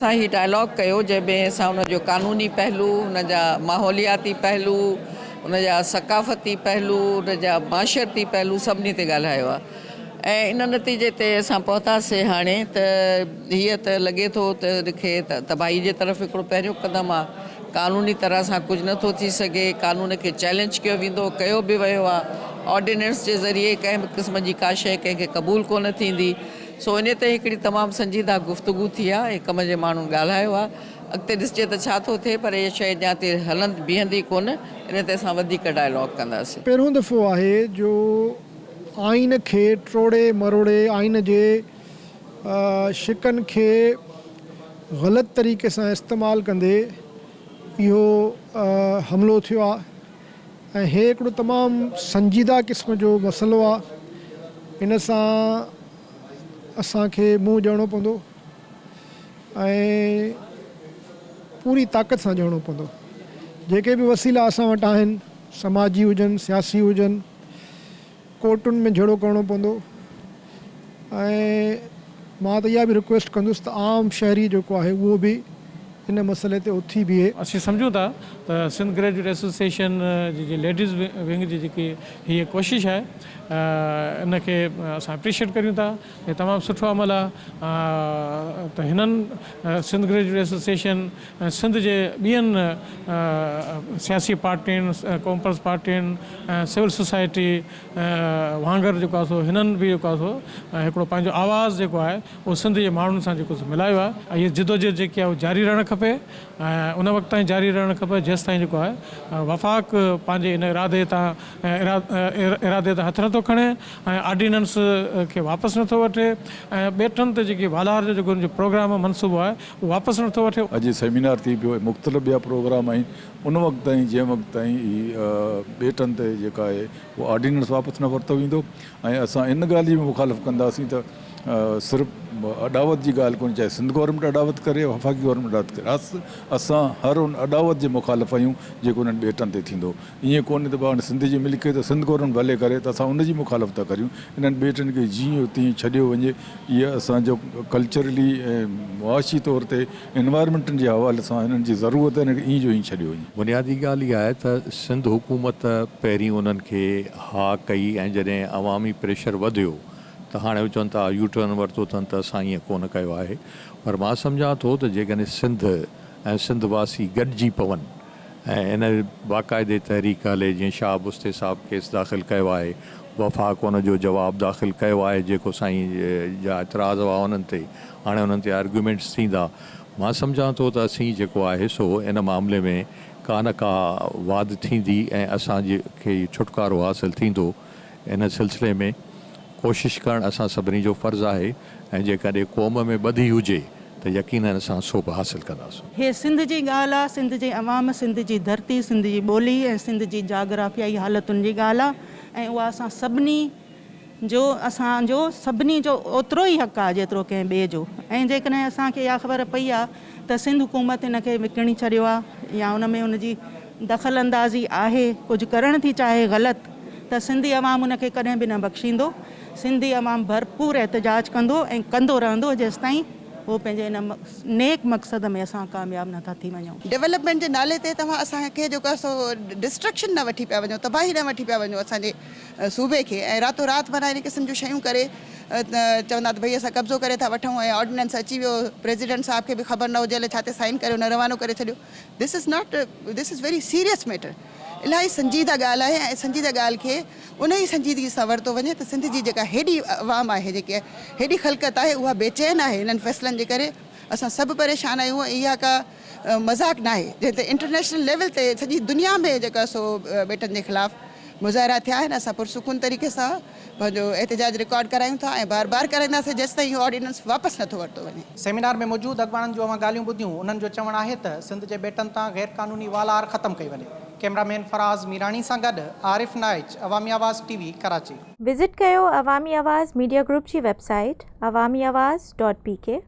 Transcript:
اسان هي ڊائلاگ ڪيو جنهن ۾ اسان ان جو قانوني پهلو، ان جا ماحولياتي پهلو، ان جا ثقافتي پهلو، ان جا معاشرتي پهلو سڀني تي ڳالهايو آهي ۽ ان نتيجي تي اسان پهتاسين هاڻي ته هيء ته لڳي ٿو ته ان کي تباهي جي طرف هڪڙو پهريون قدم آهي. قانوني طرح سان ڪجهه نه ٿو ٿي سگهي، قانون کي چئلينج ڪيو ويندو، ڪيو به ويو آهي، آرڊيننس جي ذريعي ڪنهن به قسم جي ڪا شيء ڪنهن کي قبول ڪونه ٿيندي. سو انهي تي هڪڙي تمام سنجيده گفتگو ٿي آ ۽ ڪم جي ماڻهن ڳالهايو آ. اڳتي ڏسجي ته ڇا ٿو ٿئي پر اها شيء اڃا تي هلند بيهندي ڪونه انهي تي اسان وڌيڪ ڊائلاگ ڪنداسين. پهريون دفعو آهي جو آئين کي ٽوڙي مروڙي آئين جي شقن کي غلط طريقي سان استعمال ڪندي اهو حملو ٿيو آهي. ۽ هي هڪڙو تمام سنجيده قسم جو مسئلو آ ان سان اسان کي منهن ڏيڻو پوندو ۽ پوري طاقت سان ڏيڻو پوندو جيڪي به وسيلا اسان وٽ آهن سماجي هجن سياسي هجن ڪورٽن ۾ جهيڙو ڪرڻو پوندو ۽ مان ته اها به رڪويسٽ ڪندس ته عام شهري جيڪو آهي اهو به ان مسئلي تي اٿي بيهي. اسين سمجهون ٿا ته سنڌ گريجوئيٽ ايسوسيئيشن جي جي ليڊيز ونگ جي جيڪي هيء ڪوشش آهي ان کي اسان اپريشيئيٽ ڪريون ٿا هي تمام سٺو عمل آهي ته هنن سنڌ گريجوئيٽ ايسوسيئيشن ۽ سنڌ جي ٻين سياسي پارٽين، قومپرست پارٽين ۽ سول سوسائٽي وانگر جيڪو آهي سو هنن به جيڪو آهي سو هڪڙو پنهنجو آواز جيڪو آهي اهو سنڌ جي ماڻهن سان جيڪو سو ملايو آهي ۽ هيء جدوجهد جيڪي آهي اها جاري رهڻ کپي ۽ ان وقت تائين جاري رهڻ کپي جيستائين جيڪو آهي وفاق پنهنجي ان ارادي تان ارادي تان هٿ نٿو کڻي ۽ آرڊيننس کي واپس نٿو وٺي ۽ ٻيٽن تي جيڪي والار جو جيڪو ان جو پروگرام منصوبو آهي اهو واپس نٿو وٺي. اڄ سيمينار ٿي پيو ۽ مختلف ٻيا پروگرام آهن ان وقت تائين جنهن وقت تائين هي ٻيٽن تي جيڪا آهي اهو آرڊيننس واپس نه ورتو ويندو ۽ اسان ان ڳالهه جي به مخالف ڪنداسين ته صرف اڏاوت جي ڳالهه ڪونهي چاهي سنڌ گورنمينٽ اڏاوت ڪري يا وفاقي گورنمينٽ اڏاوت ڪري اسان هر ان اڏاوت جي مخالف آهيون جيڪو انهن ٻيٽن تي ٿيندو ائين ڪونهي ته پاڻ سنڌ جي ملڪيت سنڌ گورنمينٽ ڀلي ڪري ته اسان ان جي مخالفت ٿا ڪريون. انهن ٻيٽن کي جيئن جو تيئن ڇڏيو وڃي. اهي اسان جو ڪلچرلي ۽ معاشي طور تي انوائرمينٽن جي حوالي سان هنن جي ضرورت آهي انهن کي ائين جو ائين ڇڏيو وڃي. بنيادي ڳالهه اها آهي ته سنڌ حڪومت پهرين انهن کي ها ڪئي ۽ جڏهن عوامي پريشر وڌيو ته هاڻي هو چون ٿا يو ٽرن ورتو اٿن ته اسان ائين ڪونه ڪيو آهي پر مان سمجهان ٿو ته جيڪڏهن سنڌ ۽ سنڌ واسي گڏجي پون ۽ ان باقاعدي تحريڪ هلي جيئن شاهه بستي صاحب ڪيس داخل ڪيو آهي وفاق ان جو جواب داخل ڪيو آهي جيڪو سائين جا اعتراض هئا انهن تي هاڻي انهن تي آرگيومينٽس ٿيندا مان سمجهان ٿو ته اسين جيڪو آهي سو ان معاملي ۾ ڪا نه ڪا واڌ ٿيندي ۽ اسان جي کي ڇوٽڪارو حاصل ٿيندو ان سلسلي ۾ ڪوشش ڪرڻ اسان سڀني جو فرض آهي ۽ جيڪڏهن قوم ۾ ٻڌي هجي ته يقينن اسان سوڀ حاصل ڪنداسون. هي سنڌ جي ڳالهه آ، سنڌ جي عوام، سنڌ جي ڌرتي، سنڌ جي ٻولي ۽ سنڌ جي جاگرافيائي حالتن جي ڳالهه آ ۽ اها اسان سڀني جو اسان جو سڀني جو اوترو ئي حق آ جيترو ڪنهن ٻئي جو ۽ جيڪڏهن اسان کي اها خبر پئي آ ته سنڌ حڪومت ان کي وڪڻي ڇڏيو آ يا ان ۾ ان جي دخل اندازي آهي ڪجهه ڪرڻ ٿي چاهي غلط ته سنڌي عوام ان کي ڪڏهن به نه بخشيندو. سنڌي عوام ڀرپور احتجاج ڪندو ۽ ڪندو رهندو جيستائين هو پنهنجي ان نيڪ مقصد ۾ اسان ڪامياب نه ٿا ٿي وڃون. ڊولپمينٽ جي نالي تي توهان اسان کي جيڪو آهي سو ڊسٽرڪشن نه وٺي پيا وڃو تباهي نه وٺي پيا وڃو اسان جي صوبي کي ۽ راتو رات معنيٰ ان قسم جون شيون ڪري چوندا ته ڀئي اسان قبضو ڪري ٿا وٺون ۽ آرڊيننس اچي ويو پريزيڊنٽ صاحب کي به خبر نه هجي الائي ڇا تي سائن ڪري ان روانو ڪري ڇڏيو this is not this is very serious matter الاهي سنجيده ڳالهه آهي ۽ سنجيده ڳالهه کي ان ئي سنجيدگي سان ورتو وڃي ته سنڌ جي جيڪا هيڏي عوام آهي جيڪي هيڏي خلقت آهي اها بيچين آهي انهن فيصلن جي ڪري اسان سڀ پريشان آهيون ۽ اها ڪا مذاق ناهي جنهن تي انٽرنيشنل ليول تي سڄي دنيا ۾ جيڪا سو ٻيٽن جي خلاف مظاهرا ٿيا آهن اسان پرسڪون طريقي سان پنهنجو احتجاج رڪارڊ ڪرايون ٿا ۽ بار بار ڪرائينداسين جيستائين اهو آرڊيننس واپس نٿو ورتو وڃي. سيمينار ۾ موجود اڳواڻن جون اوهان ڳالهيون ٻڌيون، انهن جو چوڻ آهي ته سنڌ جي ٻيٽن تان غير قانوني والار ختم ڪئي وڃي. ڪئميرا مين فراز ميراڻي سان گڏ Arif Naich, Awami Awaz T V, Karachi. Visit ڪيو عوامي آواز ميڊيا گروپ جي website Awami Awaz dot P K.